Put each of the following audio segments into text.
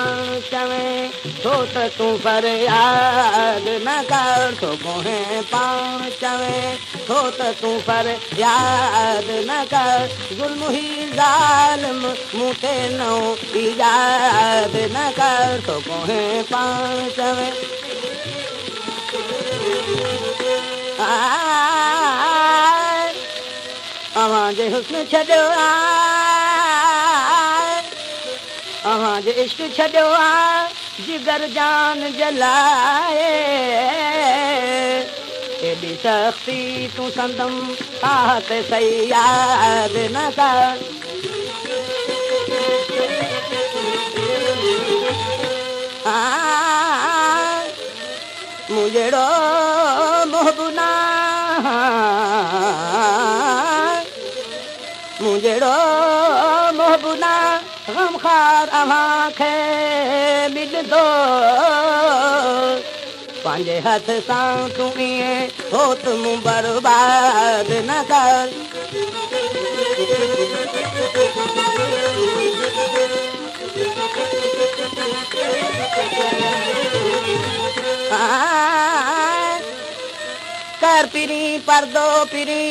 पाण चवे थो त तूं फरियाद न कर, थो कोहे पाण चवे थो त तूं फरियाद न कर। ज़ुल्म ही ज़ालिम मूं ते नओं ईजाद न कर, थो कोहे पाण चवे। अव्हांजे हुस्न छॾियो आहे, अव्हांजे इश्क छॾियो आहे, जिगर जान जलाए। एॾी सख़्ती तूं संदम ताहत सयाद न कर। मूं जहिड़ो मुहबुना, मूं जहिड़ो मुहबुना ग़मख़ार अव्हांखे मिलंदो। पंहिंजे हथ सां तूं ईअं होत मूं बर्बाद न कर। कर पिरी परदो पिरी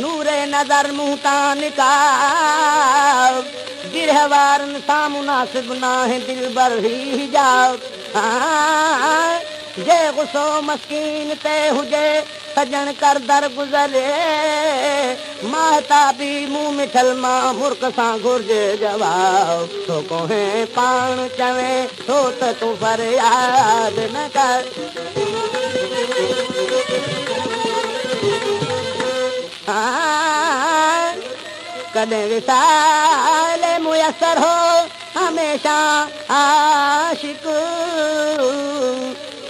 नूरे नज़र मूं तां निकाल, गिरह वारनि सां मुनासिब नाहे दिलबर ही हिजाब। जे गुस्सो मस्कीन ते हुजे सजण कर दर गुज़रे, महताबी मूं मिठल मां मुर्क सां घुर्जे जवाब। थो कोहे पाण चवे थो त तूं फरियाद न कर। कॾहिं विसाल मुयसर हो हमेशा आशिक,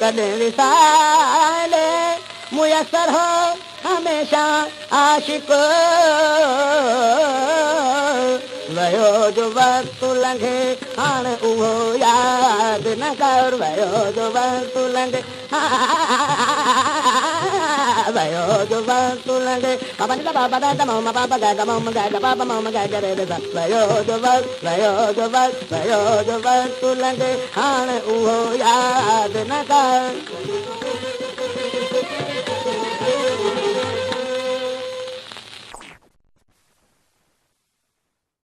कॾहिं विसाल मुयसर हो हमेशा आशिक। वियो जो वक़्तु लंघे हाणे उहो यादि न कर, वियो जो वक़्तु लंघे, वियो जो वक़्तु लंघे। बाबा नि बाबा दा म बाबा गा ग म गा ग बाबा म गा ग रे रे। वियो जो वक़्तु, वियो जो वक़्तु, वियो जो वक़्तु लंघे हाणे उहो यादि न कर।